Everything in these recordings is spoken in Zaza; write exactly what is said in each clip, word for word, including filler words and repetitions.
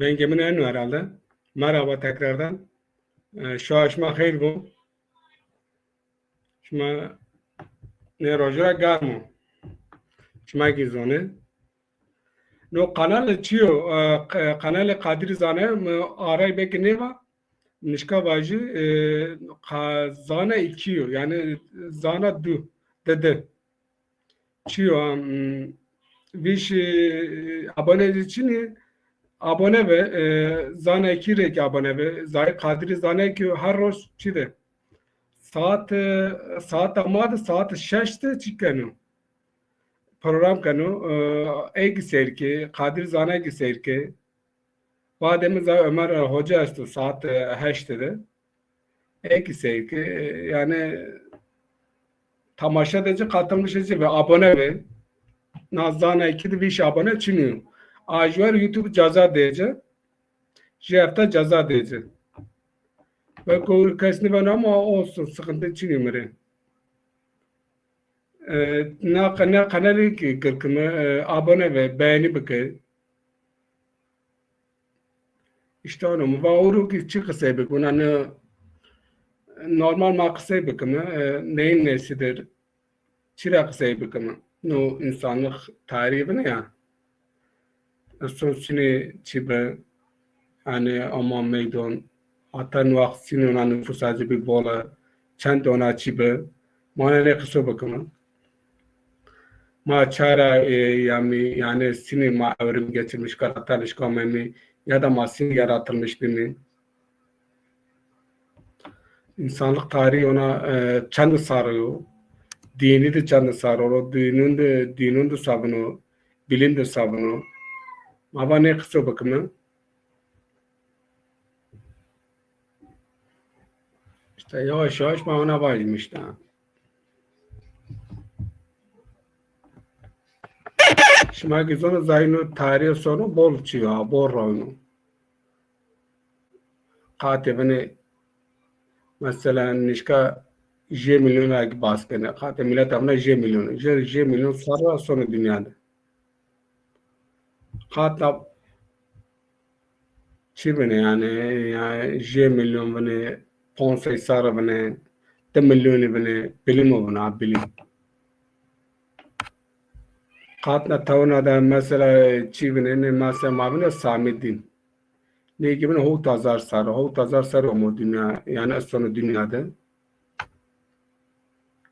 Cengê min eno herhalde. Merhaba tekrardan. E, şuha şima xeyr bo. Şima nê roje ra germ o. Şima kî zonê. No kanal çi yo? E, q-, kanalê Qadirî Zane mi aray belkî nêva. Nişka vajî, e, qa-, Zana iki yo. Yanî Zana du. Dede. Çi yo, am, vîş, e, abone de çinî, abone ve, e, Zana iki rê kî abone ve. Zahî Qadirî Zana iki her roj çi de. Saat, e, saat ama de, saat şeş de çi keno. Program keno, e, ey kî seyr ke, Qadirî Zana kî seyr ke. Badê mi zaf Ömer, e, Hoca esto saat, e, heşt de. Ey kî seyr ke, e, yanî tamaşa de ci, katılmış ci ve abone ve. Na Zana iki de vîş abone çinî yo. A juwer YouTube ceza dê ci. Ji hefta ceza dê ci. Ve kowir kes nîbeno ama olsun, sıkıntı çinî yo mi rê. E, na, na kanalî kî girkime, e, abone ve, beğeni bike. İşte onu, mi va ewro kî çi qisey bikime? Hani normal ma qisey bikime, e, neyin nesidir? Çira qisey bikime? No insanlık tarihi bine ya. Son sinî çi bi, yanî ama meydon, hata no wext sinî ona nüfus acı bir bol a, çend ona çi bi, ma nê qiso bikime. Ma çara, e, yamî, yanî sinî ma evrim geçirmiş, yaratılmış kamemî, ya da ma sinî yaratılmış bimî. İnsanlık tarihi ona, e, çend sar o, dînî de çend sar o, dînun de, dînun de savino, bilim de savino. Ma va nê qiso bikime. İşte yavaş yavaş ma ona vajîme işte. Şima kî zono zayno tarîhe sono bol çi yo, bol rawno. Qatê vinê mesela nişka jê milyon ra kî bas kenê. Qatê mileta vina jê milyon. Jê, jê milyon serra sono dinya de. Qatna çi vinê yanî, yanî jê milyon vinê, ponc sey serre vinê, di milyonî vinê, bilimo vina, bilim. Qatna tewna de mesela çi vinê, nê mesela ma vinê Samî Dîn. Nê kî vinê hewt hezar serre, hewt hezar serre omo dinya, yanî estono dinya de.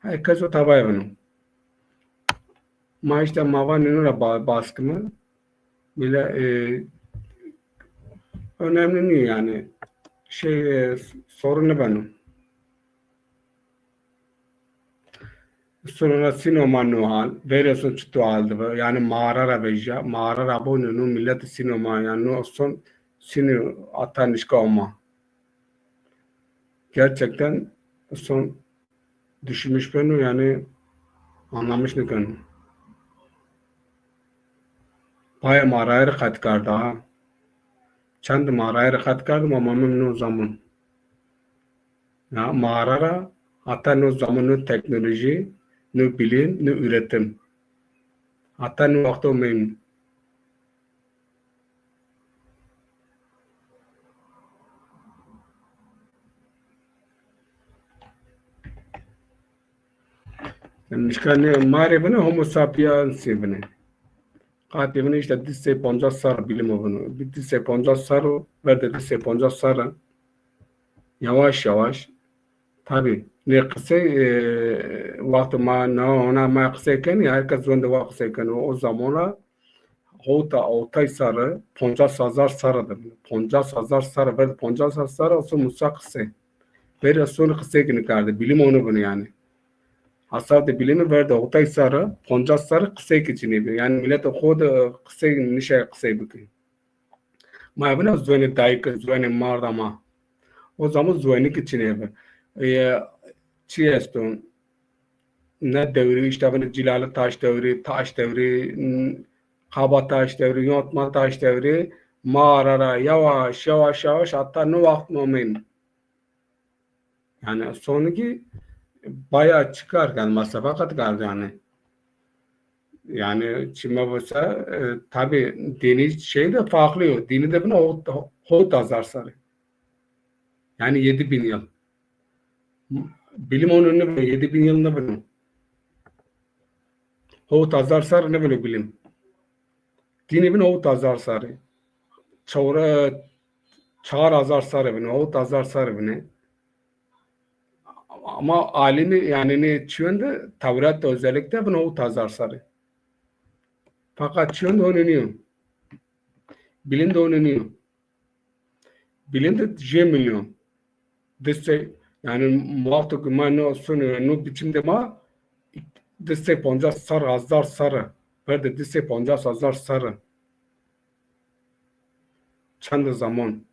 Her kes o tavayê vino. Ma işte ma va nîno ra ba-, bas kime. Bile, e, önemli nîyo yanî. Şey, e, sorun nêbeno. Sonra sino ma no hal, verê son çito hal de bi. Yanî mağara ra vejîya, mağara ra bo no, no millet sino ma, yanî no son sino ata nişka oma. Gerçekten son düşünmüş beno, yanî anlamış nêkeno. Paya mağarayı rê qet kerda ha. Çend mağarayı rê qet kerda, ma mamem no zaman. Ya mağara ra hata no zaman, no teknoloji, no bilim, no üretim. Hata no wexto meymin. Nişka nê ma rê vine Homo sapiensî vine. Qatê vine işte di sey poncas serr bilimo vino. Bi di sey poncas serr, ver de di sey poncas serr. Yavaş yavaş. Tabî, nê qisey, e, wexto ma na ona ma qisey kenî, her kes zon de wa qisey keno. O zaman ra hewta, hewtay serre, poncas hezar serre de. Poncas hezar serre, ver poncas hezar serre, o son musa qisey. Verê sonî qisey kî nêkerde, bilim onu bini yanî. Hesab de bilimi ver de hewtay serre, poncas serre qisey kî çinê bi. Yanî millet xo de qisey nişe qisey bikî. Ma vina zuwenê dayîke, zuwenê marda ma. O zaman zuwenî kî çinê bi. E, çi esto? Ne dewrî, işte vina Cîlali Taş dewrî, Taş dewrî, n-, Kaba Taş dewrî, Yontma Taş dewrî, mağara ra yavaş, yavaş, yavaş, hatta no wext nomên. Yanî sonî kî baya çi kar kerd, mesafe qet kerd yanî. Yani çi mevese, e, tabi dini şey de farklı yo. Dini de bine hot, hot hazar sarı. Yani yedi bin yıl. Bilim onu ne bine, yedi bin yıl ne bine. Hot hazar sarı ne bine bilim. Dini bine hot hazar sarı. Çevre çar hazar sarı bine, hot hazar sarı bine. Ama alimi yani ne çiyon de Tevrat de özellikle bine hot hazar sarı. Fakat çiyon de onu niyo. Bilim de onu niyo. Bilim de jê milyon. Distê, yani wexto ki ma no sonu, no biçim de ma distê poncas sar, hazar sarı. Verde distê poncas hazar sarı. Çend zaman.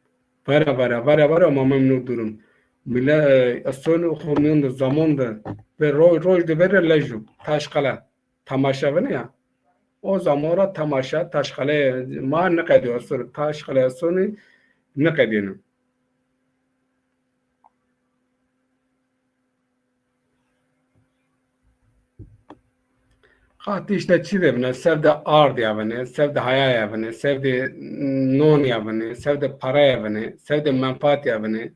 Vere, vere, vere, vere, ma memnun durum. Mile, e, sonu xo miyon de zaman de ve roj, roj de vere leju. Taşkala. Temaşa vene ya. O zaman ra temaşa, taşkale ma niqedîyo, sor taşkale soni niqedîno. Qatî işte çi de vine, sev de ard ya vine, sev de haya ya vine, sev de non ya vine, sev de para ya vine, sev de menfaat ya vine.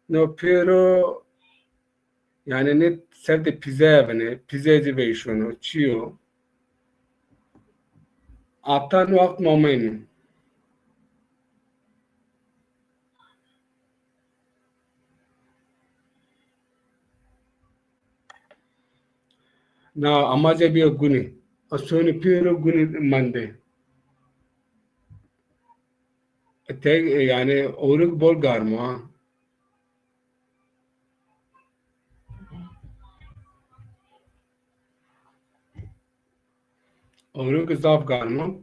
No pêro Yani ne sev de pîze vine, pîze zî veyşono, çi yo? Ata no wext ma meynî. Na amace bîyo gunî. A sonî pêro gunî mende. Tek, yani, ewrik bol garm o ha. Ewrik zaf garm o.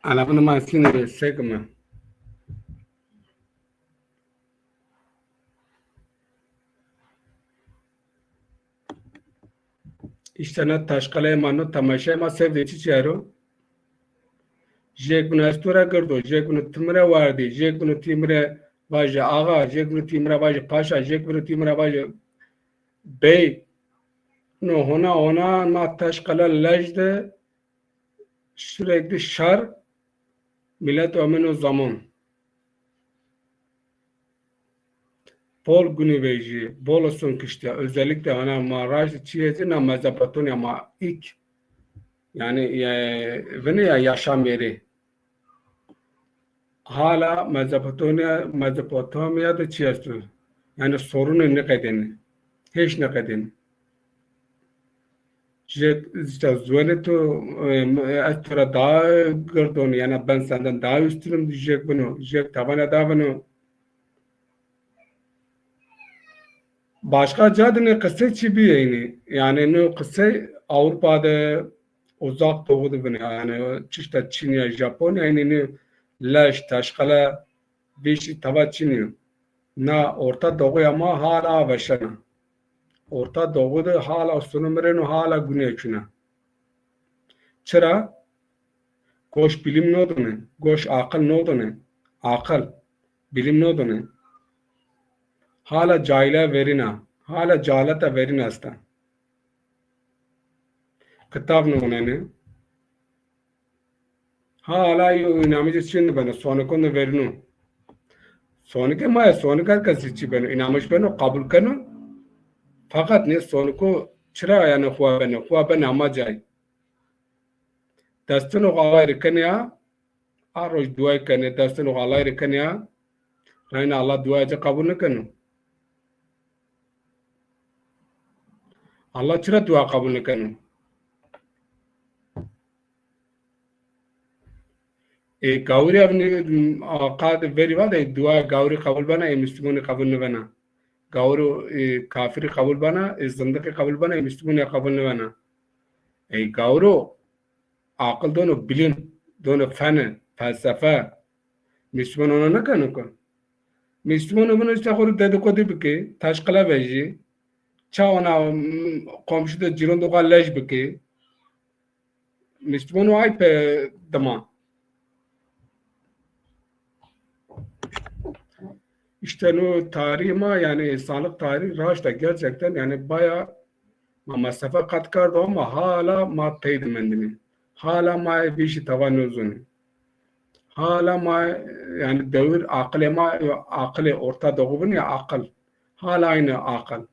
Ana bunu ma sîne sekime. Îşte na taşqaleyê ma, no temaşeyê ma sev de çi çîyero? Jêk bino ez to ra gird o, jêk bino ti mi ra wardî, jêk bino ti mi ra vajê axa, jêk bino ti mi ra vajê paşa, jêk bino ti mi ra vajê bey. No hona hona na taşqala lej de sürekli şar, milet omeno zaman. Bol gunî vejî, bol son kiştîya. Özellikle ana ma raşt çîyê zî na Mezopotamya ma ilk, yani, e, vini ya yaşam yeri. Hala Mezopotamya, Mezopotamya de çi esto? Yani sorunê niqedêne. Hiç niqedêne. Jêk, îşte zuwenê to, e, ez to ra daha gird on, yani ben senden daha üstünüm, jêk bino, jêk tavana daha bino. Başka ca de nê qisey çi bî eynî. Yani nê qisey Avrupa de, Uzak Doğu de bine. Yani çişta Çin ya Japonya, eynî nê lej, taşqala, vêşî tava çinî yo. Na Orta Doğuya ma hala veşena. Orta Doğu de hala sono mireno, hala gunîya çuna. Çira? Goş bilim nodone, goş aqil nodone. Aqil, bilim nodone. Hala cahîla verîna, hala cehaleta verîna esta. Kitab nonenê. Hala yo înamî de çin beno, sonikon de verîno. Sonikê ma ya, sonik her kesî çi beno, înamîş beno, qebul keno. Feqet nê soniko çira yani xwa beno, xwa beno ama cay. Destino Allahî rê kenê ya, a roj duayê kenê, destino Allahî rê kenê ya, reyna Allah duaya ci qebul nêkeno. Allah çira dua qebul nêkeno? Ê gawrî evnî, a, qad verî va de dua gawrî qebul bena, ê muslimonî qebul nêbena. Gawro, e, kafirî qebul bena, e, zindiqî qebul bena, e, muslimonî qebul nêbena. Ey gawro aqil dono, bilim dono, fene, felsefe. Musliman ona nêkeno ki. Musliman bino îşte xo rê dedikodu bike, taşqile vejî. Ça ona, m, komşu de, cîron de xo lej bike. Musliman o aype dima. İşte no tarîhê ma, yani insanlık tarihi raşta gerçekten yani baya Ma mesafe qet kerdo ama hala ma tey de mendimî. Hala ma vîşî tava nêzonî. Hala ma, yanî dewir aqilê ma, aqilê orta doğu bîn ya aqil. Hala aynı aqil.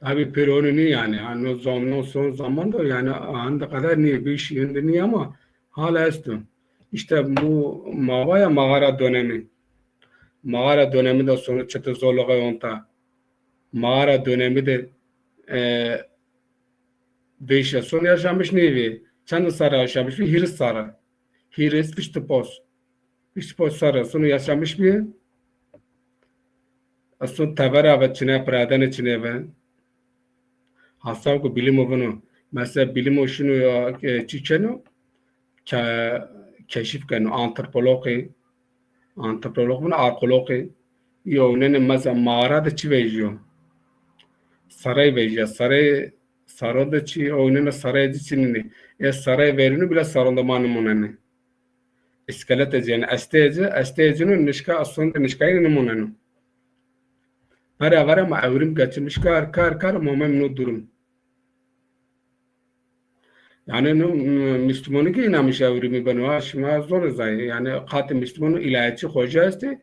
Tabî pêro nî yanî. Yanî no zam-, no son zaman da yanî hende qeder nî, vîşî hende nî ama hala esto. İşte bu ma va ya mağara dönemi. Mağara dönemi de sonu çete zorluğa onta. Mağara dönemi de, e, vêşî son yaşamış nêbî. Çend serre yaşamış bî? Hîris serre. Hîris, vîşt û ponc. Vîşt û ponc serre sonu yaşamış bî. Esun tebera ve çine, piradenê çine ve. Hesab ku bilimo vino. Mesela bilimo şino ya, e, çi keno? Ke-, keşif keno. Antropologi. Antropolog vino, arkeologi. Yo, nene mesela mağara de çi vejîyo? Saray vejîya. Saray, saron de çi, o nene saray de çi nînî. E, saray verîno bile saron de ma nimonenê. Îskeletê ci, yanî esteyê ci, esteyê ci no nişka, aslında nişkayî nimoneno. Vera vera ma ewrim geçirmiş kar, kar, kar, ma mem no durum. Yanî no, m-, Müslümanı ki inanmış evrimi beno, ha, şima zor zayı. Yanî qatê Müslümanı ilahiyatçı hoca estê,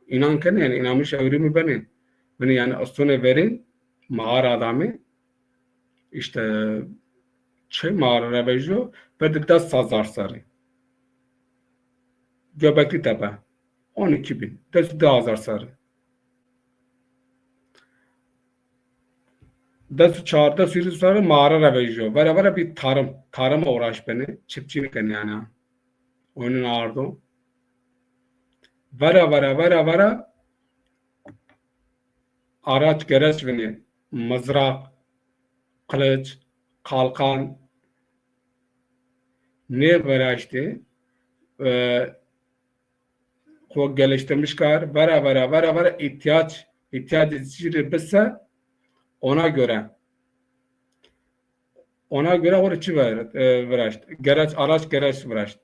inan kenê, yanî inanmış evrimi benê. Beni yanî aslında veri, mağara adamı, İşte çi mağara ra vejîyo, verdi des hezar serrî. Göbekli Tepe, on iki bin, des, des hezar serrî. Des û çar, des û hîris serrî mağara ra vejîyo. Vera vera bir tarım, tarıma uğraş benê, çiftçilik kenê yanî. Onun ardo. Vera vera vera vera araç gereç vinî, mızrak, kılıç, kalkan, nê viraştê, e, xo geliştirmiş kar, vera, vera, vera, vera ihtiyaç, ihtiyacı ciri bise ona göre. Ona göre orada çi ver-, e, viraşt. Gereç, araç gereç viraşt.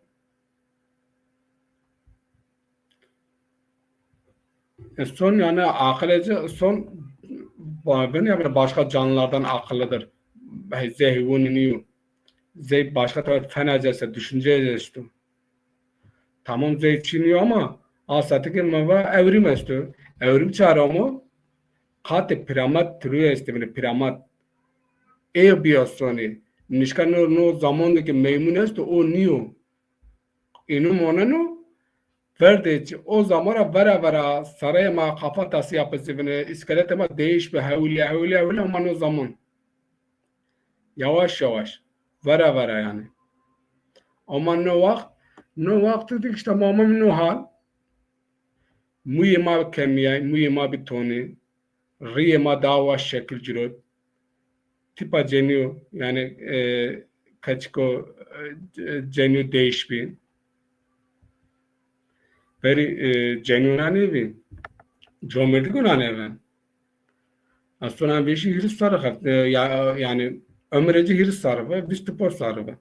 E, son yanî aqilê ci son ba-, ben ya böyle başka canlılardan akıllıdır. Hey, zey heywanî nîyo. Zey başka tabi fena cese, düşünce esto. Tamam zey çî nîyo ama asatike ma va evrim esto. Evrim çara mo? Qatê primat türü estê, böyle primat. Ê biya sonî. Nişka no, no zaman de ki meymun esto, o nîyo. Înu moneno, verdê ci o zaman ra vera vera sarayê ma kafatası yapısı bine, iskeletê ma değiş bi, hewlîya, hewlîya, hewlîya, ama no zaman. Yavaş yavaş. Vera vera yanî. Ama no waxt, no waxt de işte ma mem no hal. Muyê ma kemîyay, muyê ma bi tonî. Rîyê ma daha waş şekil girot. Tipa cenîyo, yanî, e, keçiko, e, cenîyo değiş bî. Verî, e, cenîyo nanê bî. Comêrdî gunanê ve. Aslında vêşî hîris serrî xeft, e, ya-, yanî ömrê ci hîris serrî ve, vîst û ponc serrî ve.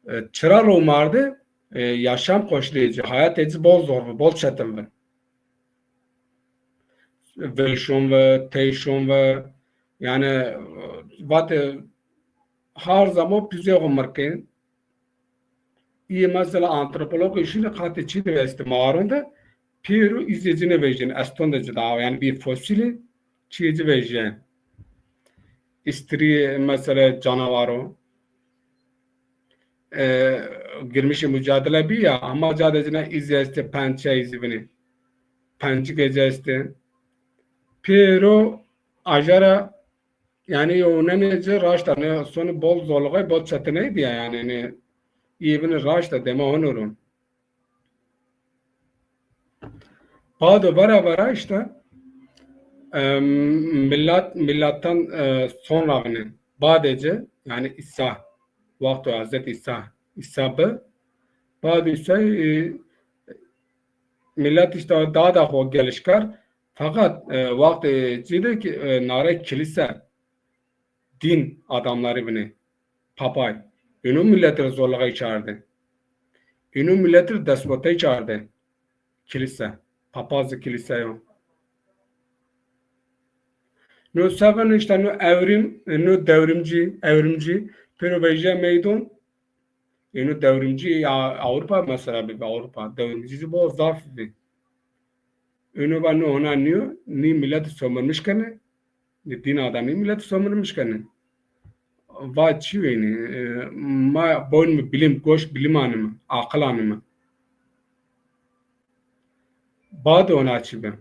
E, çira ro marde, e, yaşam koşulê ci, hayatê ci bol zor ve, bol çetin ve. Veyşon ve, teyşon ve, yanî, e, vatê har zaman pîzê xo mirkên. Îyê mesela antropolog şîne qatê çî de estê mağaron de, pêro îzê ci nêvejîn, eston de ci daha, yanî bir fosili çîyê ci vejîyen. Îstrî mesela canavaro. E, girmişê mucadele bî ya, ama ca de ci ne îzê estê, pençe îzê vinî. Pencike ci estê. Pêro ajara Yanî yewnenê ci raşta, ne, sonî bol zorluğay, bol çetiney dîya yanî, ne, îyê bini raşta dema honurun. Bado vera vera işte, em, milat, milattan, e, sonra bini. Badê ci, yanî İsa, wexto Hazreti İsa, İsa bi, bado İsa, e, milet işte daha da xo geliş kerd. Feqet, e, wextê ci de ki, e, nare kilise, din adamları bini, papay. Ino milletî rê zorluğay çardi. Ino milletî rê despotay çardi. Kilise. Papazî kilise yo. No se vano îşte no ewrîm, no dewrîmcî, ewrîmcî pêro vejîya meydon. Êno dewrîmcî ya Ewropa mesela bibi Ewropa. Dewrîmcî zî bo zaf bi. Êno va no hona nîyo, nî milet somirmiş kenê. Nî dîna da nî milet somirmiş kenê. Va çi wenî, e, ma boynîme bilim, goş bilim anîme, aqil anîme. Bade ona çi be.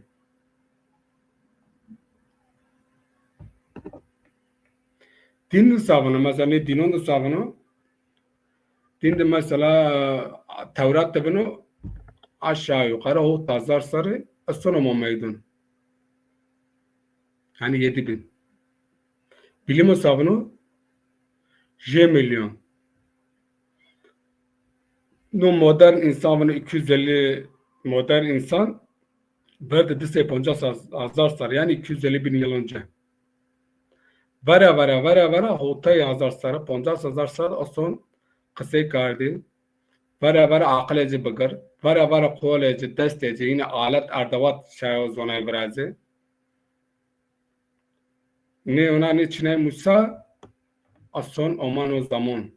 Din de savino, mesela ne dinon de savino. Din de mesela Tewrat de bino aşağı yukarı hot hazar serre estono ma meydon. Yani yedi bin. Bilim de savino jê milyon. No modern insan, bunu iki yüz elli modern insan verdi di sey poncas hazar serre, yani iki yüz elli bin yıl önce. Vera, vera, vera, vera, hotay hazar serre, poncas hazar serre, o son qisey kardî. Vera, vera, aqilê ci bigir. Vera, vera, qolê ci, destê ci, yine alet, erdewat şayo zonay virazê. Nê ona nê çinay Musa, a son omano zamon.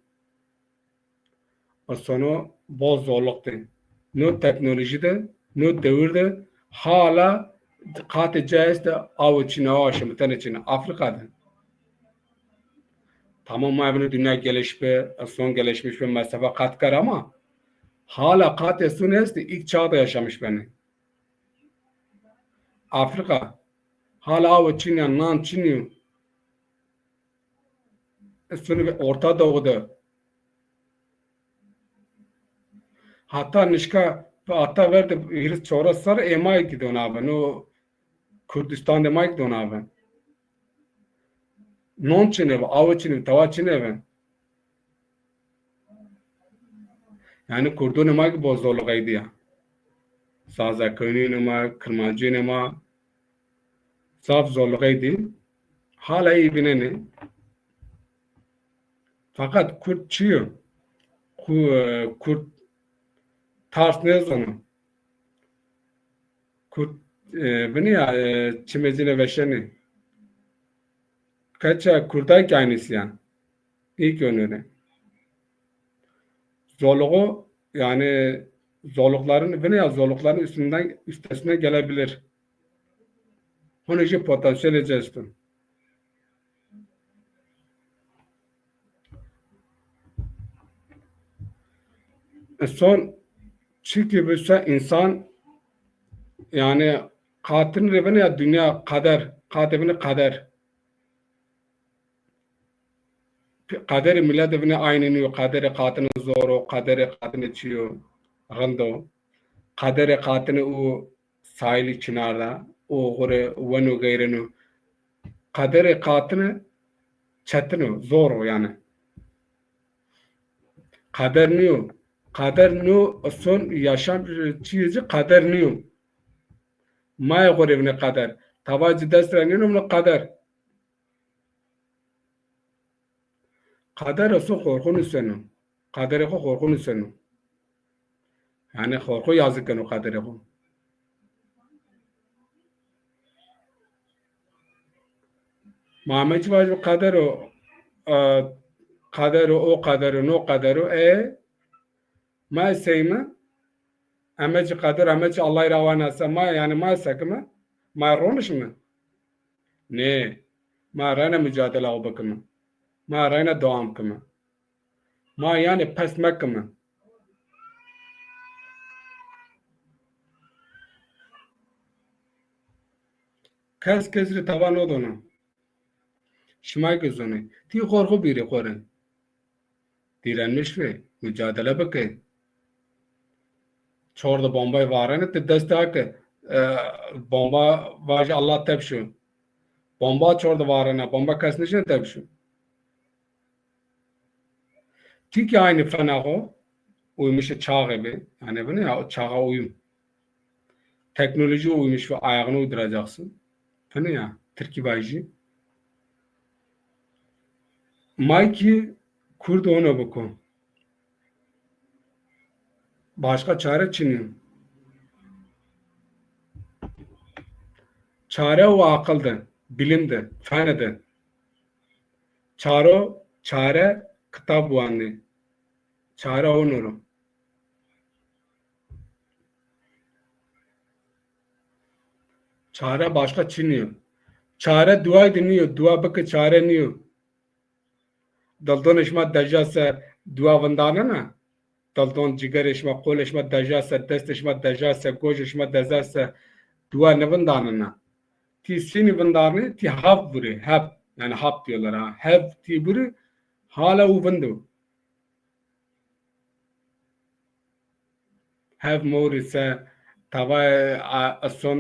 A sono bol zorluk de. No teknoloji de, no dewir de hala qatê ca est de awe çin, awe şimitene çin. Afrika de. Tamam, ma evine dünya gelişmiş, a son gelişmiş ve mesafe kat kar ama hala qatê sun est de ilk çağda yaşamış beni. Afrika. Hala awe çin ya, nan çin yo. Sınıf Orta Doğu'da. Hatta nişka, hatta verdi hîris çewres serre ê ma kî dona ve. No Kurdistan de ma kî dona ve. Non çine ve, awe çine ve, tawa çine ve. Yani Kurdunê ma ki bo zorluğey diya. Sazakînê ma, Kirmancînê ma zaf zorluğey di. Hala ey vînenê. Fakat Kurd çi yo? Ku-, e, Kurd ters nêzono. Kurd, e, vinî ya, e, çimê ci nêveşenê. Kaça Kurday ki aynısı ya. İlk öneri. Zorluğu, yani zorlukların, vinî ya, zorlukların üstünden, üstesine gelebilir. Honê jî potansiyelê ci esto. Son çi ki bise insan, yani qatîn rê vinî ya dünya qeder, qatê vinî qeder. Qederê miletê vinî aynî nîyo, qederê qatîne zor o, qederê qatîne çi yo, rind o. Qederê qatîne û sahilî çinar da, o xo rê weno geyreno. Qederê qatîne çetin o, zor o yani. Qeder nîyo. Qeder nîyo, son yaşam çîyê ci qeder nîyo. Mayê xo rê vinî qeder. Tava ci dest ra nîno vinî qeder. Qeder o so xorxo nuseno. Qederê xo xorxo nuseno. Yani xorxo yazî keno qederê xo. Ma heme ci vajî qeder o, e, qeder o, o qeder o, no qeder o, e, ma sey mi? Eme ci qeder, eme ci Allahî ra wanase, ma, yani ma sekime? Ma ronişime? Nê, ma reyna mucadela xo bikime. Ma reyna dewam kime. Ma yani pes mekime. Kes kes rê tawa nêdono. Şima ki zonê. Ti xorxo bîrê xo rê. Direnmiş ve, mücadele bike. Çor de bombayı varene, ti dest da ki, e, bomba vajî Allah tepşo. Bomba çor de varene, bomba kes nişine tepşo. Ti ki aynı fena xo, uymuş çağı bi. Yani bu ne ya, çağa uyum. Teknoloji uymuş ve ayağını uyduracaksın. Fena ya, Tirki vajî. Ma ki Kurd ono biko. Başka çare çinî. Çare o aqil de. Bilim de, fene de. Çaro, çare, kitab wanê. Çare honoro. Çare başka çi nîyo. Çare duay de nîyo. Dua bike çare nîyo. Dildonê şima deja se dua vindanena? Dildon, cigerê şima, qolê şima deja se, destê şima deja se, gojê şima deja se dua nivindanena? Tî sînî vindarnê, tî hap vurê, hep, yani hap diyorlar ha, hep tî vurê, hala u vindo. Hev morî se tava, a, ison,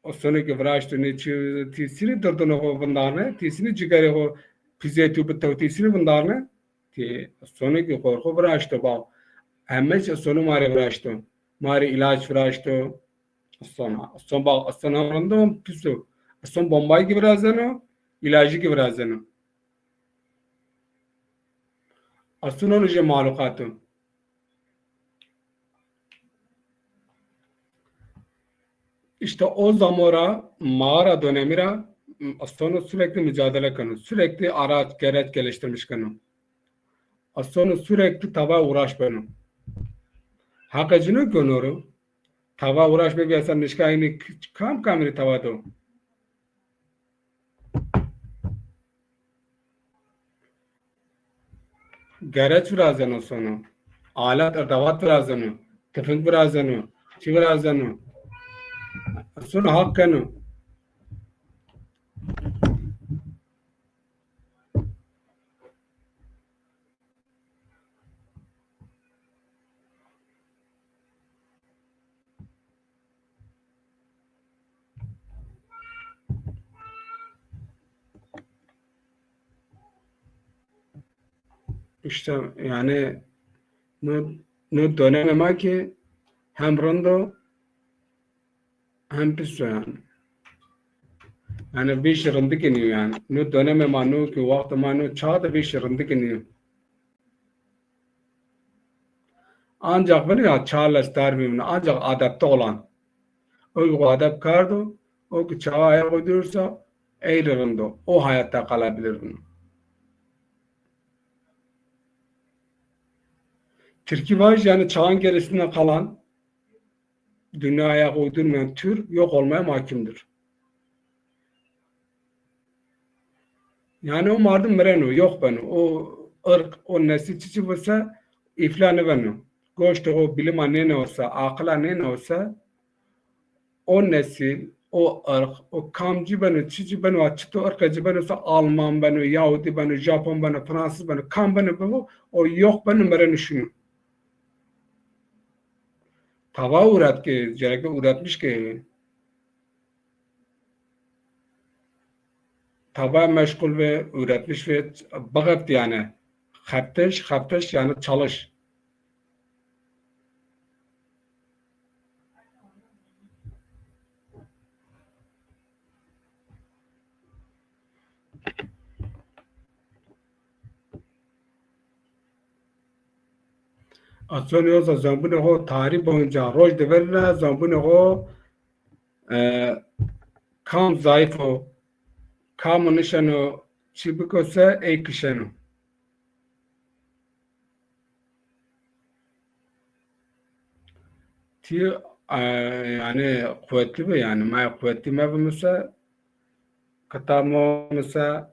isonê ki viraşto nê çi, tî sînî dildonê xo vindarne, tî sînî cigerê xo pîzê tu bitew, tî sînî vindarne, tî isonê ki xo xo viraşto ba. Heme çi isonê ma rê viraşto. Ma rê îlaç viraşto. Isona. Ison ba, ison hem rind o, hem pîs o. Ison bombayî ki virazeno, îlacî ki virazeno. Ison ono jê maluqat o. İşte o zamora, mağara dönemi ra, Aslanı sürekli mücadele keno. Sürekli araç, gereç geliştirmiş keno. Aslanı sürekli tava uğraş beno. Haqecino gönoru. Tava uğraş be biyasan nişka ini kam kamiri tava do. Gereç virazeno sono. Alet, edevat virazeno. Tifing virazeno. Çi virazeno? Sono haq keno. İşte yani no, no dönemê ma ki hem rind o hem pis o yani. Yani vîş rindikî nîyo yani. No dönemê ma no ki wextê ma no çax de vîş rindikî nîyo. Ancak böyle ya Charles Darwin ancak adapte olan. O ki adap kardo, o ki çağa ayak uydurursa eğri rind o. O hayatta kalabilir. Tirkî vaj yani çağın gerisinden kalan, dünya ayak uydurmayan tür yok olmaya mahkumdur. Yani o merdim mireno, yok beno. O ırk, o nesil çiçi bise ifla nibeno. Goştê o bilima nêne olsa, aqila nêne olsa, o nesil, o ırk, o kamci beno, çiçi beno, a çito ırkeci beno olsa, Alman beno, Yahudi beno, Japon beno, Fransız beno, kam beno bebo, o yok beno, mireno şino. Tava uğrat ki, gerek üretmiş ki. Tava meşgul ve üretmiş ve bixeft yani. Xeftiş, xeftiş yani çalış. Aslan yoksa zambunê xo tarî boyunca roj diverine, zambunê xo, e, kam zayıf o, kam nişeno, çi biko se ey kişeno. Ti, e, yani kuvvetli bi yani. Ma kuvvetli mebimuse, kitab mebimuse,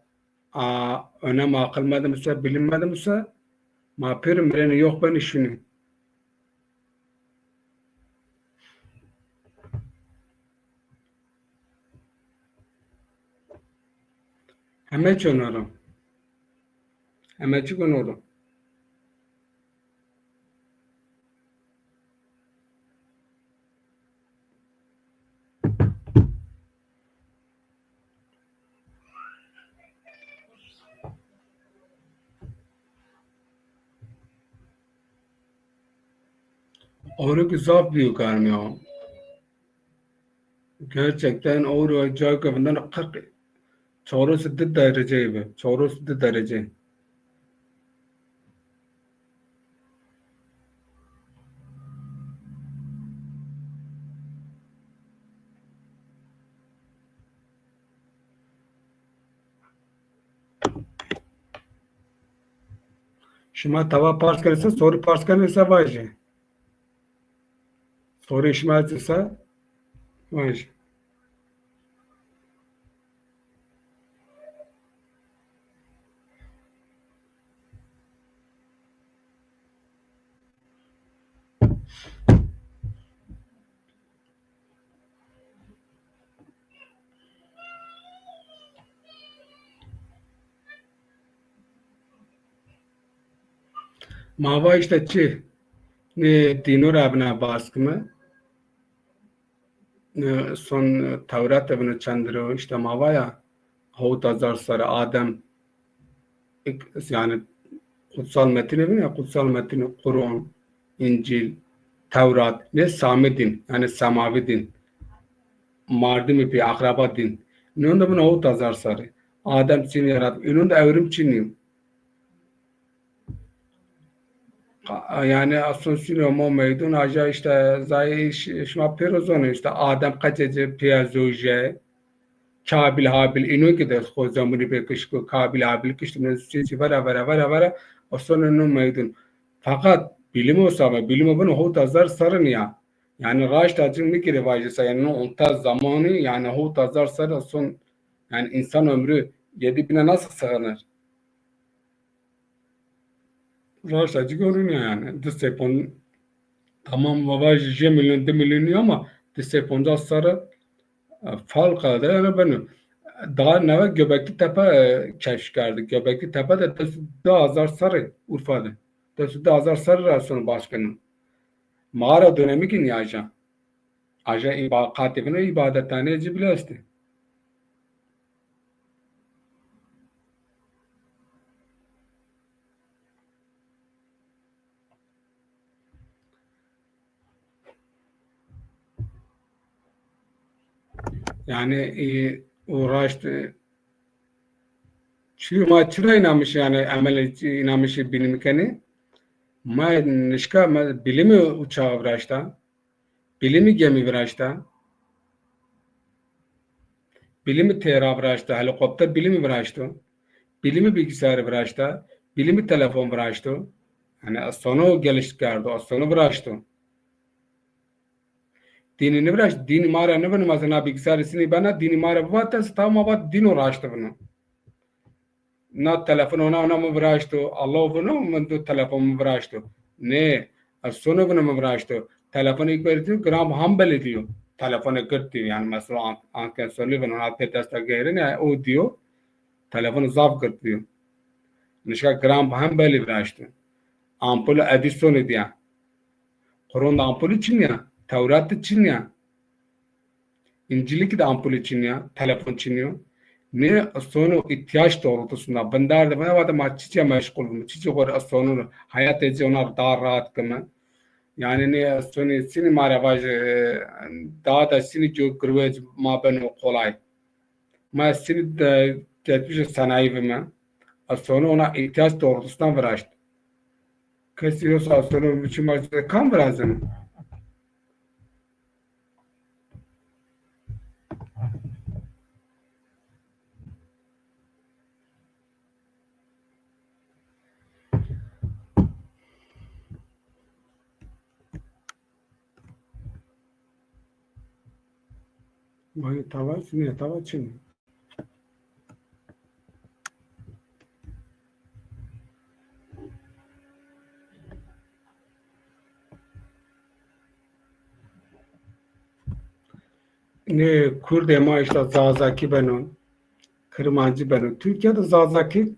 a, önem aqil medimuse, bilim medimuse, ma pêro mireni yok beni şuni. Heme çi onoro. Heme çi onoro. Ewro ki zaf bîyo germ ya. Gerçekten ewro cayê ke vindeno qirq, çewres û di derece bi. Çewres û di derece. Şima tava pars kenê se, sorî pars kenê se vajê. Sorî şima ci se vajê. Ma va îşte çi? Nê dîno ra bina baskime. Nê son Tewrat de bino çend ro îşte ma va ya hewt hezar serre Adem, ik-, yanî kutsal metînê bino ya, kutsal metînê Quran, Încîl, Tewrat, nê samî dîn, yanî semavî dîn. Mardimî pê, akraba dîn. Nînon de bino hewt hezar serre. Adem çin yarat, înon de ewrim çin nîyo. Qa-, yanî Asûnsîno mo meydûn aja îşte zayê ş-, şima pêro zonê îşte Adem qecê ci pîya zewje, Kabîl Habîl îno ki de xo zemunî bê kişko Kabîl Habîl kiştî, no çî çî vera vera vera vera asûnê no meydûn. Feqet bîlîmo same, bîlîmo bino hewt hezar serre nîya. Yanî raşta ci nîkirê vajî se, yanî no onta zamanî, yanî hewt hezar serre asûn, yanî însan ömrü yedi bine nasıl sığınır? Raşta ci gorînî yanî. Di sey pon-, tamam, va vajî jê milyon, di milyon nîyo ama di sey poncas serre, e, fewqelade yanî beno. Daha newe Göbekli Tepe, e, keşf kerdi. Göbekli Tepe de des û di hezar serre Urfa de. Des û di hezar serre ra sono baş keno. Mağara dönemi ki nîya aja. Aja îba-, qatê vino îbadethaneyê ci bile estê. Yanî, e, o raşt, e, çi, ma çira înamiş, yanî, emelê înamişî bînî kenê? Ma nişka, ma bîlîmî uçağı viraşta. Bîlîmî gemî viraşta. Bîlîmî têra viraşta, helîkopter bîlîmî viraşto. Bîlîmî bilgisayar viraşta. Bîlîmî telefon viraşto. Yanî ez sono gelişt kerdo, ez sono viraşto. Dînî niviraşt, dînî ma ra nivino, mesela na bilgisayarî sinî bena, dînî ma ra biva, des tamam vat dîno raşt vino. Na telefon ona ona mi viraşto. Allah vino, mi do telefon mi viraşto. Nê, ez sono vino mi viraşto. Telefon îlk verî diyo, Graham Bellî diyo. Telefon girt diyo. Yanî mesela an-, anken solî vino, ona pê desta geyrin, yanî o diyo. Telefon zaf girt diyo. Nişka Graham Bellî viraşto. Ampul Edisonî diya. Quran de ampulî çin ya. Tewrat de çin ya. İncilî ki de ampulî çin ya, telefon çin yo. Nê sono ihtiyaç doğrultusunda bindar de bana vate ma çiçe meşgul bime, çiçe gore sono hayatê ci ona daha rahat kime. Yanî nê sono sinî ma ra vaj, e, daha da sinî co girwec ma beno kolay. Ma sinî de geçmişe sanayi bime. Sono ona ihtiyaç doğrultusunda viraşt. Kesî yosa sono biçim ma kam virazeno? Vay, tava çin, tava çin. Nê kurdê ma îşte Zazakî beno, Kirmancî beno. Tirkîya de Zazakî,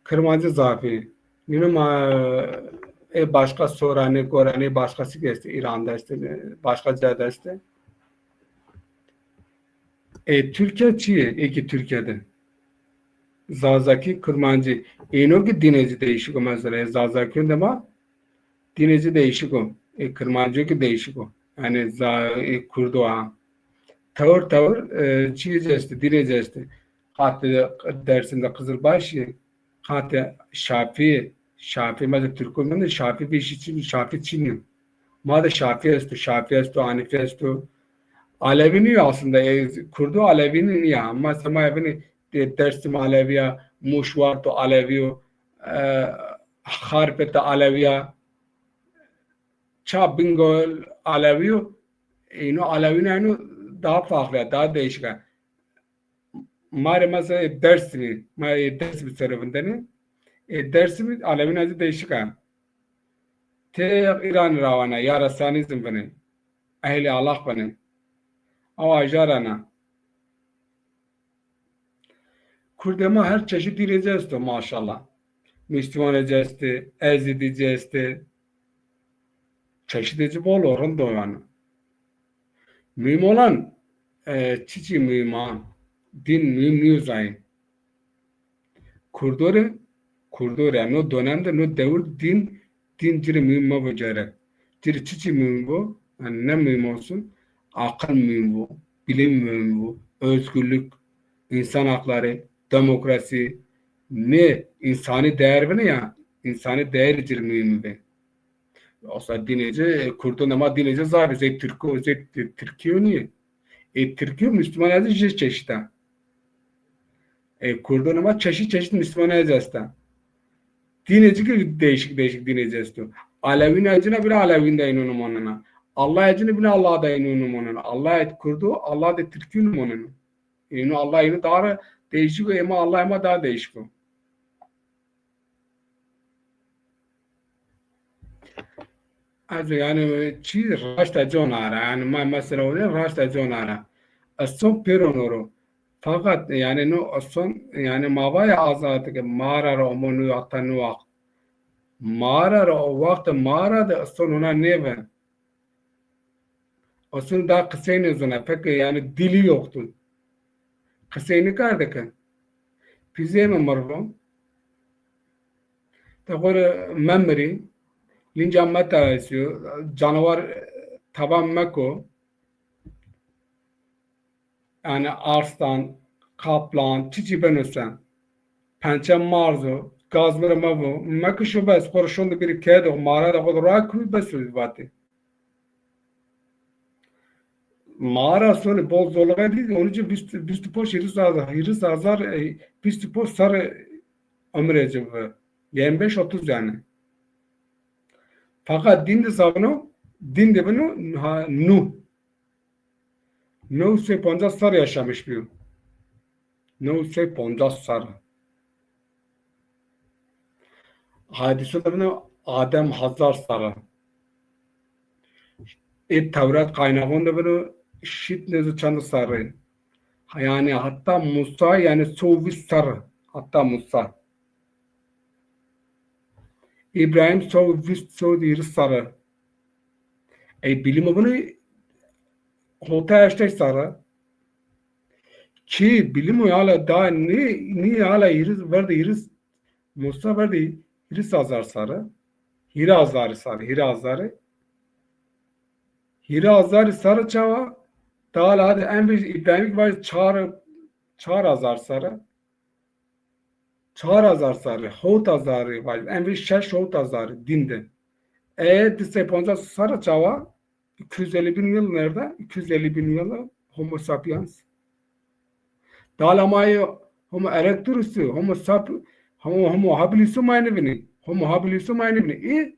Kirmancî zaf ê. Nîno ma, e, başka Soranê, Goranê başkası ki estê, Îran de estê, başka ca de estê. E, Tirkîya çi yê? Ê ki Tirkîya de Zazakî, Kirmancî. Êno ki dînê ci değişik o mesela. E, Zazakîyon de ma dînê ci değişik o. E, Kirmancîyo ki değişik o. Yanî za-, e, Kurdo ha. Tewir tewir, e, çiyê ci estê, dînê ci estê. Qatê Dersim de Qizilbaşî, qatê Şafî, Şafî, ma de Tirkû mende, Şafî vîşî çin, Şafî çin yo. Ma de Şafî esto, Şafî esto, Hanîfî esto. Alevî nîyo aslında, e, Kurdo Alevî nîya. Ama sema evini de Dersim Alevî ya, Mûş Warto Alevî yo. E, Xarpêt de Elewî ya. Ça Bingol Elewî yo, êno Elewîna êno daha farklı ya, daha değişik ya. Ma rê mesela ê Dêrsimî, ma ê Dêrsimî ser o vindenê. Ê Dêrsimî Elewîna zî değişik a. Têx Îranî ra wana, Yarasanîzm vinê. Ehlî Alaq vinê. Awa aja ra na. Kurdê ma her çeşît dînê ci esto maşallah. Mîslimanê ci estê, ezîdî ci estê. Çeşîdê ci bol o, rind o yanî. Muhîm olan, e, çiçî muhîm a? Dîn muhîm nîyo zayîn. Kurdo rê, Kurdo rê, no dönem de, no dewir de dîn, dîn ci rê muhîm mevo gerek. Ci rê çiçî muhîm bo? Yanî ne muhîm olsun? Aqil muhîm bo, bilim muhîm bo, özgürlük, insan hakları, demokrasi, nê însanî değer vinê ya, însanî değerî ci rê muhîm bê. Yoksa dînê ci, e, Kurdon de ma dînê ci zaf ê, zey Tirko, zey Tirkîyo nîyê. Ê Tirkîyo Müslüman ez jê çeşît a. Ê Kurdon de ma çeşît çeşît Müslüman ez esta. Dînê ci ki değişik değişik dînê ci esto. Alewîna ci na bîle Alewîn de êno numonena. Allah ci na bîle Allah de êno numonena. Allah Kurdo, Allah de Tirkî numonena. Êno Allah êno daha ra değişik o, ê ma Allah ê ma daha değişik o. Ez yanî çî raşta con ara. Yanî ma mesela o raşta con ara. Ez son pêro no ro. Fakat yanî no son yanî ma vaya azad ke mağara ra omo no hata no waxt. Mağara ra o waxt mağara de son ona nêve. Aslında daha qisey nêzona, pek yanî dili yoktu. Qisey nêkerde ke. Pîzê mi mirvo. Te xo rê memirî, linca meteresîyo, canawer, e, taban meko. Yanî arslan, kaplan, çiçî beno se. Pençe marzo, gaz mi rê mevo. Mekişo bes, xo rê şondo bîrî keye de, mağara de xo de ra kuyî bes o vatê. Mağara sonu bol zolga dî, onun için vîst, vîst û ponc, hîris hazar, hîris hazar, e, vîst û ponc serre ömrê ci bi. Yirmi beş otuz yanî. Fakat dîn de savno, dîn de bino, ha, nu. New sey poncas serre yaşamış bîyo. New sey poncas serre. Hadîso de bino Adem hazar serre. Ê Tewrat qaynaxon de bino şît nêzo çend serre. Yanî hatta Musa yanî so vîst serre. Hatta Musa. Îbrahîm so vîst, so hîris serre. Ey bilîmo bino hotay heştay serre. Çi bilîmo hala daha nî, nî hala hîris, verdê hîris, Musa verdê hîris hazar serre. Hîrê hazarî serre, hîrê hazarî. Hîrê hazarî serre çawa? Daha hala hadi en vîst Îbrahîm ki vajî çar, çar hazar serre. Çar hazar serre, hewt hazarî vajî, en vîst şeş hewt hazarî dîn de. E, di sey poncas serre çawa? İki yüz elli bin yıl nerede? İki yüz elli bin yıl Homo sapiens. Dala ma yê Homo erectus, Homo sap-, Homo, Homo habilisu ma nêvinî. Homo habilisu ma nêvinî. Î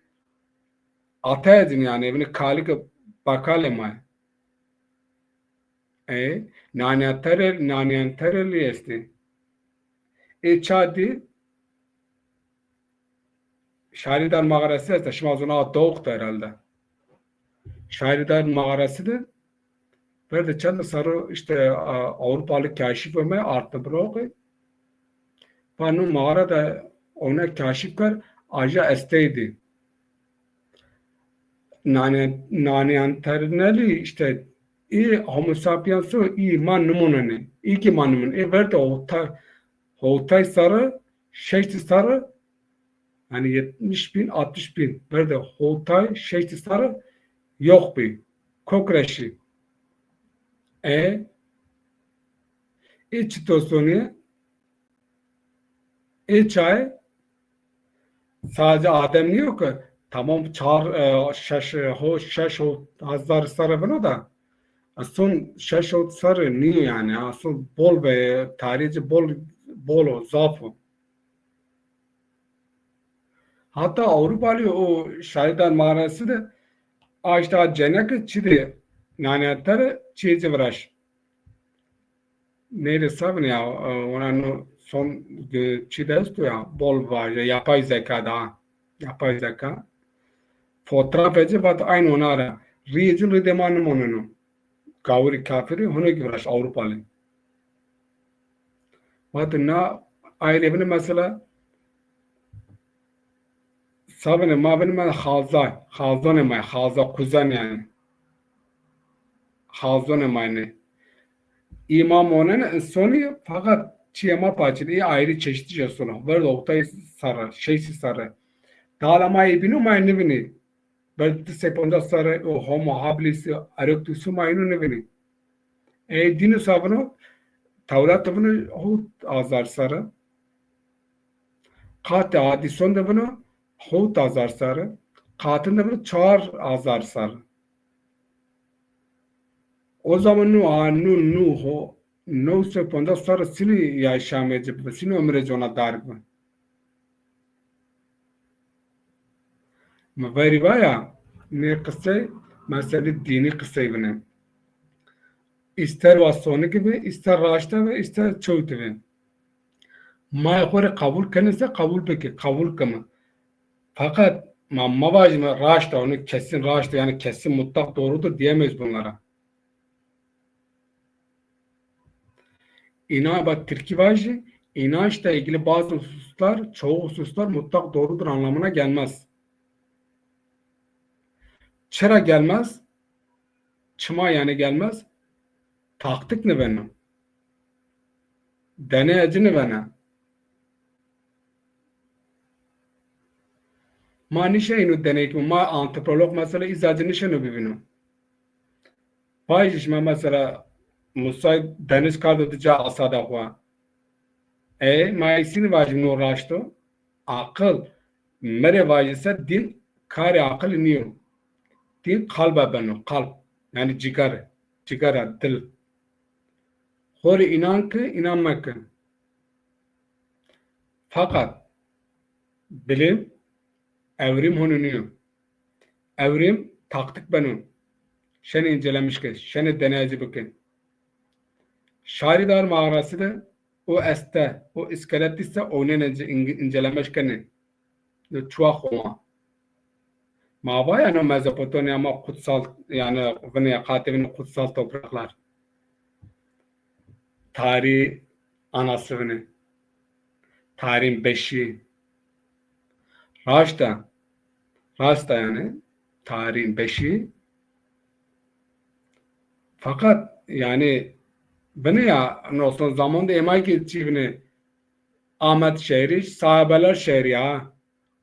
atayê din yanî, evini kalike bakalê ma. E, Neandertaler, Neandertalerî estê. Ê ça dî? Şairî Dar mağarası esta. Şima zona Doğuk da herhalde. Şairî Dar mağarası de verdê çend serro işte, a, Avrupalı kaşif ome artnê biroqî. Vano mağara de ona kaşif kerd, aja estey dî. Nane-, Neandertalî işte î Homo sapiens o, î ma nimonenê. Î ki ma nimonenê. Ê verdê howtay, howtay serre, şeştî serre, yanî yetmiş bin, altmış bin. Verdê howtay, şeştî serre yox bî. Kok ra şî. E, ê çito sonî? Ê çayê sadece Adem nîyo ke, tamam çar, e, şeş, e, ho-, şeş ho-, hazar serre vino da. Aslon şeş ho serre nîyo yanî. Aslon bol ve tarîhî ci bol, bol o, zaf o. Hatta Avrupalî o şairdan mağarası de aşta ceneke çi de, yani tere çi ci viraş. Neyre sabin ya, e, ona no son, e, çi de esto ya, bol vaje, yapay zeka da. Yapay zeka. Fotoğraf eci vat aynı ona ra. Riyê ci rî de ma nimoneno. Gawirî kafirî, hunu ki viraş Avrupalî. Vat na ayrı evini mesela sabine ma bine ma xalza, xalzone ma, xalza kuzen yani. Xalzone ma ne. Îmam onen insoni fakat çiye ma paçin, ê ayrı çeşitî je sona. Ver oktay sarı, şeysi sarı. Dala ma ê bînû ma nivini. Belki di sey poncas serre o Homo habilis, Erectus ma ino nivini. E, dînus a vino, Tewrat de vino hot hazar serre. Qatê Adîson de vino hot hazar serre. Qatin de vino çar hazar serre. O zaman nu, a, nu, nu, ho, new sey poncas serre sinî yaşamê ci bi, sinî ömrê ci ona dar bi. Mi verî vaya, nê qisey, meselê dînî qisey bine. Îster wa sonikî bi, îster raşte bi, îster çewtî bi. Ma xo rê qebul kenê se qebul bike, qebul kime. Fakat ma, ma vajime raşt o, onu kesin raşt o, yani kesin mutlak doğrudur diyemeyiz bunlara. İnan-, bak, Tirkî vajî, inançla ilgili bazı hususlar, çoğu hususlar mutlak doğrudur anlamına gelmez. Çira gelmez? Çima yani gelmez? Taktik niveno. Deney eci nivena. Ma nişenîno deney kî, ma antropolog mesela îza ci nişeno bivîno. Vajî şima mesela Musay deniz kardo di ca asada xo. E, ma îsîni vajî no raşt o. Aqil, mi rê vajî se dîn karê aqilî nîyo. Dîn qalbe beno, qalb. Yani cigare, cigara, dil. Xo rê înan ki, înan meki. Fakat bilim, ewrîm hunu nîyo. Ewrîm taktik beno. Şenê incelemiş ke, şenê deneyci bike. Şarîdar mağarası de o este, o iskelet ise oynene ince-, incelemiş kenê. Yo çuwa Xoma. Ma va ya no Mezopotamya ma kutsal, yani vinê, qatê vinê kutsal topraklar. Tarî anası vinê. Tarîn beşî. Raşt a. Raşt a yani. Tarîn beşî. Fakat yani vinê ya no son zaman de ema ki çi vinê Ahmet şehrî, sahabeler şehrî ya.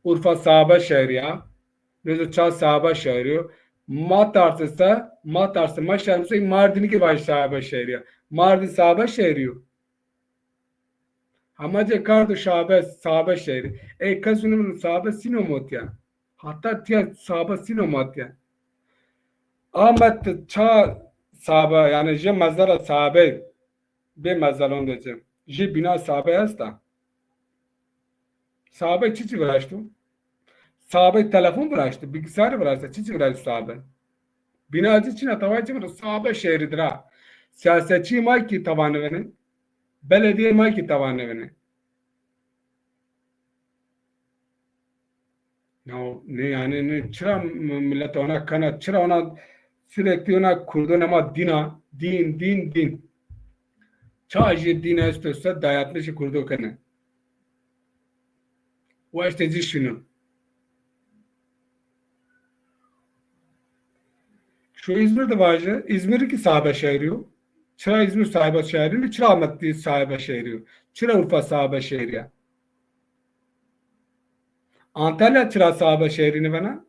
Urfa sahabe şehrî ya. Nêzo ça sahabe şehrî yo. Ma tarse se, ma tarse, ma şerm se, Mardinî ki vajî sahabe şehrî ya. Mardin sahabe şehrî yo. Hema ci kardo şabe, sahabe şehrî. Ey kes unu sahabe sîno motya. Hatta tiya sahabe sîno motya. Ahmet ça sahabe, yani je mezara sahabe. Bê mezelon de ci. Jê bîna sabe esta. Sabe çiçî viraşto? Sabe telefon viraşto, bilgisayar viraşto, çiçî viraşto sabe? Bîna ci çina taway ci viraşto? Sabe şehrî dira. Siyasetçî ma kî tawa nivînê. Belediye ma kî tawa nivînê. Ya ne yani ne, çira m-, millet ona kana, çira ona sürekli ona kurdon ama dina, din, din, din. Ça jê din esto se dayatmışı kurdo kene. O işte ci şunu. Şu İzmir de vajî, İzmir ki sahibe şehri yo. Çira İzmir sahibe şehri yo, çira Ahmet değil sahibe şehri yo. Çira Urfa sahibe şehri ya. Antalya çira sahibe şehri nivena?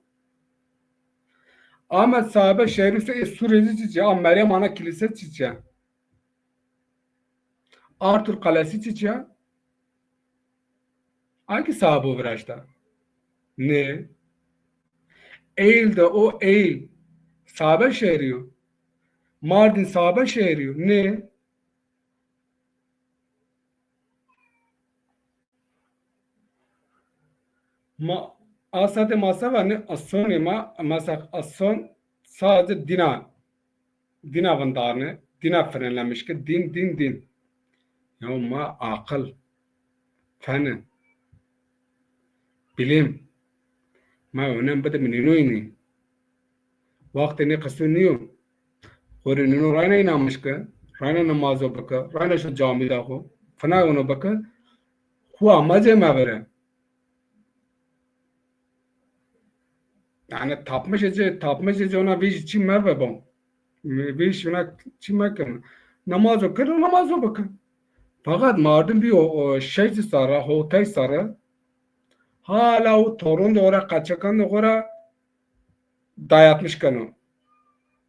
Ahmet sahibe şehri ise e, Sureci çiçe, a Meryem Ana Kilise çiçe. Artur Kalesi çiçe. Hangi sahibi viraşta? Ne? Eğil de o Eğil sahibe şehri yo. Mardin sahibe şehri yo. Ne? Ma, A sete ma se va, nê asonê ma, mesela ason sadece dîna, dîna vindarne, dîna frenlemiş ke, dîn, dîn, dîn. Ya ma aqil, feni, bilim, ma önem bide mi nînoyî nî. Wextê nê qisû nîyo. Xo rê nîno rayna înamiş ke, rayna nimazo bike, rayna şo camî de xo, fina yono bike, xo amacê mevire. Yani tapmışê ci, tapmışê ci ona vîj çî mevebo. Vîj ona çî mekin. Nimazo kir, nimazo bike. Fakat mardim bîyo, o şeş serre, hotay serre, hala o torun de ora, qeçekan de ora dayatmış keno.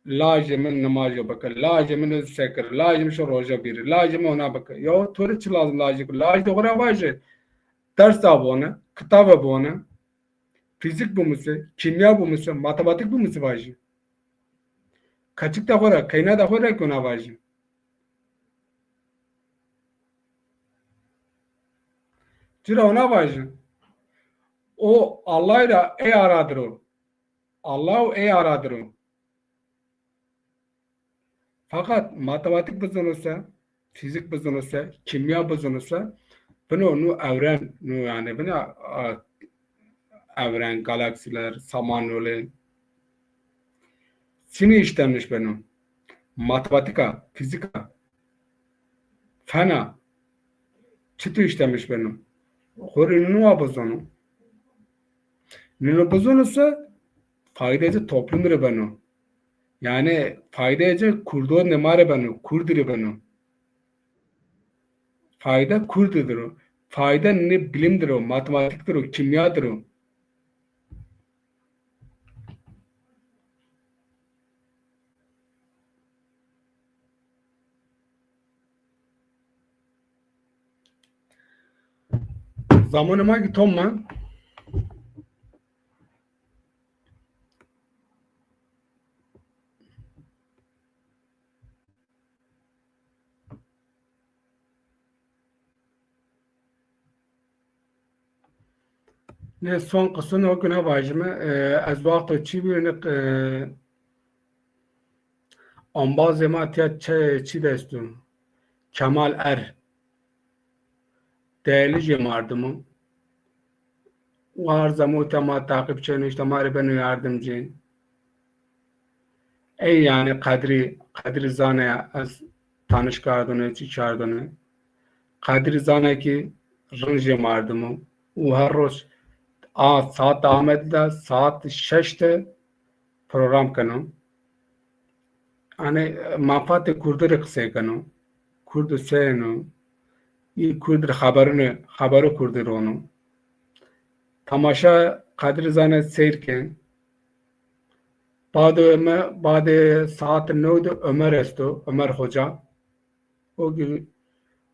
Lajê mi nimajo bike, lajê mi sekir, lajê mi şo roja bîri, lajê mi ona bike. Ya to rê çi lazim lajê bike? Laj de xo ra vaje. Dersa bone, kitabe bone, fîzîk bimuse, kîmya bimuse, matematik bimuse vaje. Keçik de xo ra, keyna de xo ra ki ona vaje. Ci ra ona vaje. O Allahî ra ey aradir o. Allahu ey aradir o. Fakat matematik bizonuse, fîzîk bizonuse, kîmya bizonuse, bino nu ewren, nu yani bino, a, ewren, galaksiler, samanyolu, çinî işlemiş beno. Matematîka, fîzîka, fena, çitu işlemiş beno? Xo rê nû wa bizono. Nûno bizonuse, faydê ci toplumî rê beno. Yani faydê ci kurdonê ma rê beno, kurdî rê beno. Fayde kurdî dir o. Fayde nê bilim dir o, matematik dir o, kîmya dir o. Zamanê ma ki tom ma. Nê son qisûn o ki nêvajime, e, ez wexto çî bîyo, nê, e, embazê ma tiya çi, çî de esto. Kemal Er. Değerli jê mardim o. War zamo te ma taqîb çeno, îşte ma rê beno yardimcî. Ey yani Qedrî, Qedrî Zane ez tanış kardone, çi kardone. Qedrî Zane ki rind jê mardim o. Û her roj a saat Amed de saat şeş de program keno. Hani menfaatê Kurdî rê qisey keno. Kurdo seyeno. Î Kurdî rê xeberûnê, xebero Kurdî rono. Temaşa Qedrî Zane seyr ke. Bado mi, badê saat new de Ömer esto, Ömer Hoca. O ki,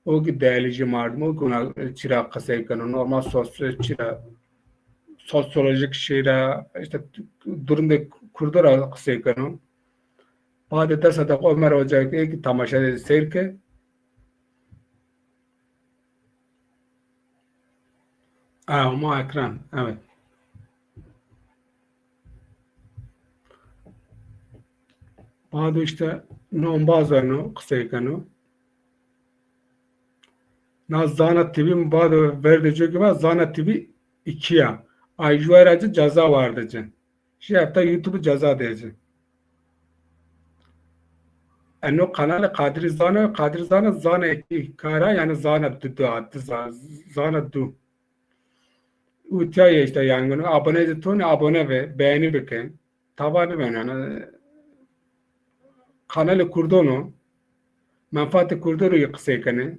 o ki değerli jê mardim, o ki ona çira qisey keno. Normal sos-, çira sosyolojik şey ra, işte durumda Kurdo ra qisey keno. Badê desa de Ömer Hoca ki temaşa de seyr ke. Ha, Homa ekran, evet. Bado işte no embaz eno, qisey keno. Na Zana T V mi bado verde co ki va Zana T V iki ya. Ay juay ra ci ceza warde ci. Şi hefta YouTube ceza dê ci. Eno kanalê Qadrî Zana, Qadrî Zana, Zana iki kara, yani Zana du, du, du, Za-, Zana du. Û tiya ye işte yani, abone de toni, abone ve, beğeni bikin. Tava nêbeno, yanî kanalê Kurdon o, menfaatê Kurdî rê qisey kenê.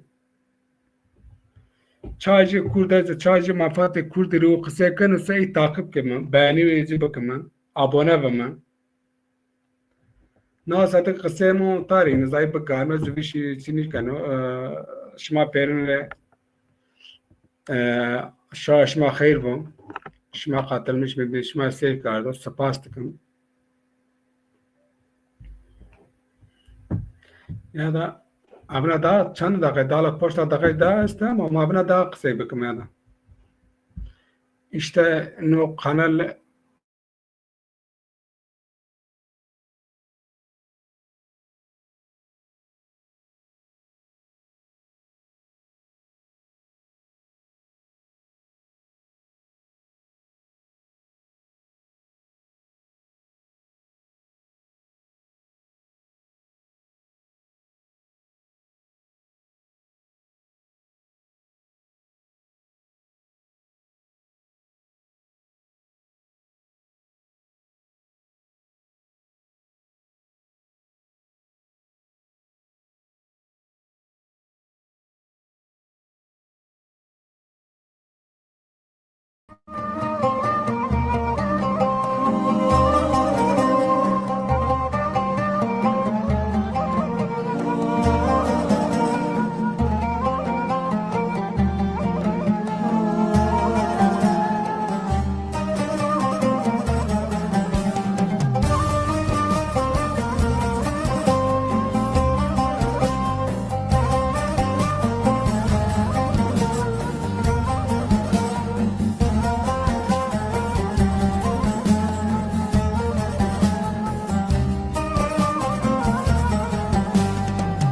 Ça jê Kurd ez, ça jê menfaatê Kurdî rê qisey keno se, ey taqîb keme, beğenî wê ci bikime, abone bime. Na sete qiseyê mi tarî, nizayî bikarme, zû vîşî çinî keno. E, şima pêrin rê, e, şa şima xeyr bo. Şima qatilmiş bibî, şima seyr kardo, sipas dikim. Ya da evna da çend deqe, dala poşta deqe da este, ama ma evna da qisey bikim ya da. İşte no kanal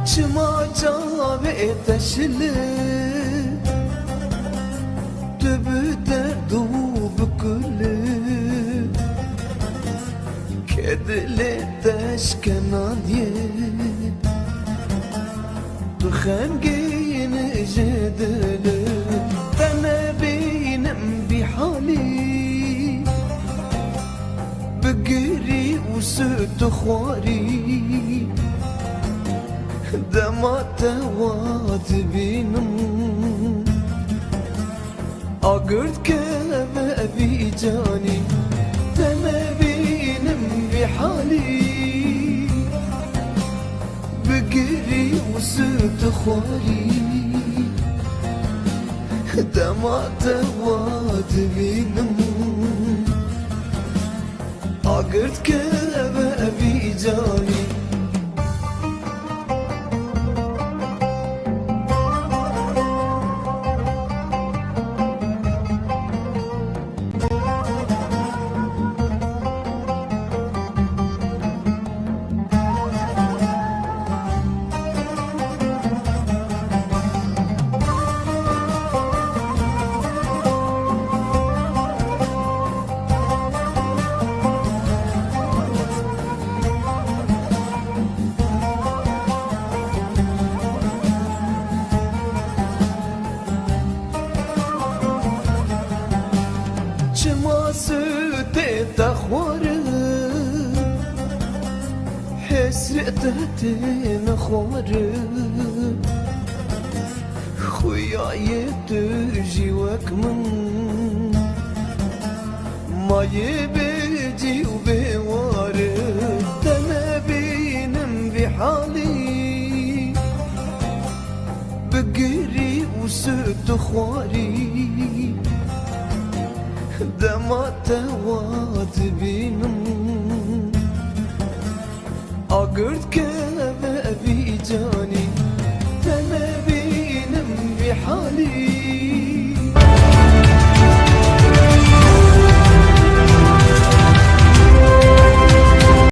Çima çavê teşli, tu bi derd û bi kulî, kedilê teşkenanî. Tu xemgîn ji dilî, te nebînim vî halî. Bi girî û sut û xwarî, dema te wa dibînim. Agird keve vî canî, te nebînim vî halî. Bi girî û sut û xwarî, dema te wa dibînim. Agird keve vî canî. Çima sutê te xwarin, hesrete têne xwarin. Xuyayê tu jî wek min, ma yê bêcî û bêwar. Te nebînim vî halî, bi girî û sut û xwarî, dema te wa dibînim. Agird keve vî canî, te nebînim vî halî.